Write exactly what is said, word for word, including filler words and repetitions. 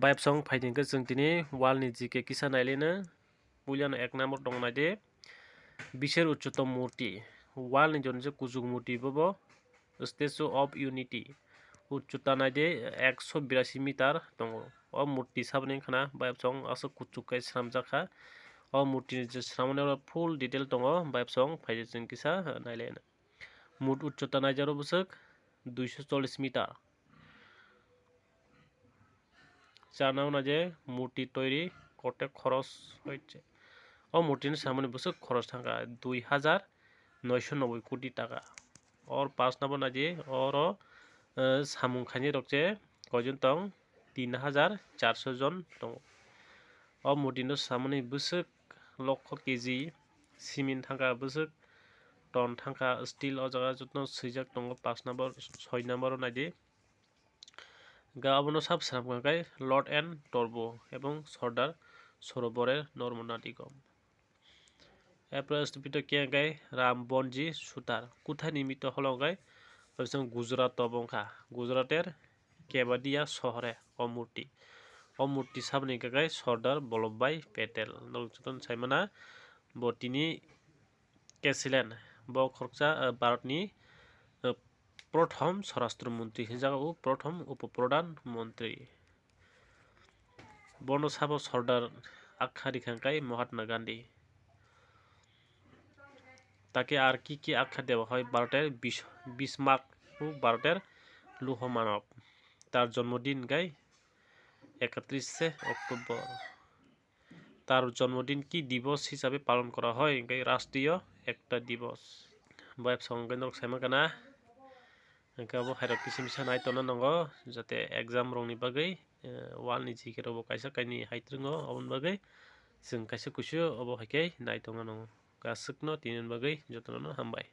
Bayapsong phaidi hwnkhe chwng tini wall ni G K kisa nailaino. Puilano ek number tong naidi, Bisher Ucchotom Murti. Wall ni joni je kuchuk murti bobo, Statue of Unity. Ucchota naidi ekso birasi meter tongo. O murti saboni wngkhana bayapsong aswk kuchuk khe swnamjak kha. O murti ni je swnamoni oro full detail tongo, bayapsong phaidi chwng kisa nailaino. Mut ucchota naijaro bwswk duiso chollish meter. Chana hwnna je murti toiri korte khoros hoiche. O murtini samani bwswk khoros thangkha dui hajar noisho noboi koti taka. Or pash number naidi oro, eh, samung khainai rok je koijon tong, tin hajar charso jon tongo. O murtino samani bwswk lokho K G, simin thangkha bwswk ton thangkha steel o jaga jotono swijak tongo pash number, soi number o naidi. Ga abono sab swnam kha khe Lord N Torbo ebong Sordar Soroborer Normo Nadigom. April stupito khe khe Ram Bonji Sutar. Kuthani mito holong khe Gujarat tobong kha. Gujarater Kevadia sohore o murti. O murti saboni khe khe Sordar Vallabhbhai Patel. Norok jotono saimana bo tini K C Land, bo khoroksa, eh, Bharatni, eh, prothom Swarashtra Montri hinjago, prothom Upo Pradhan Montri. Bono sabo Sordar akha rikha khe Mahatma Gandhi. তাকে আর কি কি আখ্যা দেওয়া হয়? ভারতের বিশ-, বিসমার্ক ও ভারতের লৌহ মানব। তার জন্মদিন গাই একত্রিশে অক্টোবর। তার জন্মদিন কি দিবস হিসাবে পালন করা হয়? Hwnkhe Rashtriya Ekta Diwas. Bayapsong hwnkhe norok saima kana. Hwnkhe abo hairok kisa misa nai tongna nango, jate exam rokni bagwi, eh, wall ni G K rokbo kaisa kainwi hai twrwngo, aboni bagwi chwng kaisa kuisu obo hai khe nai tongna nango. Aswkno tini bagwi jotono hambai.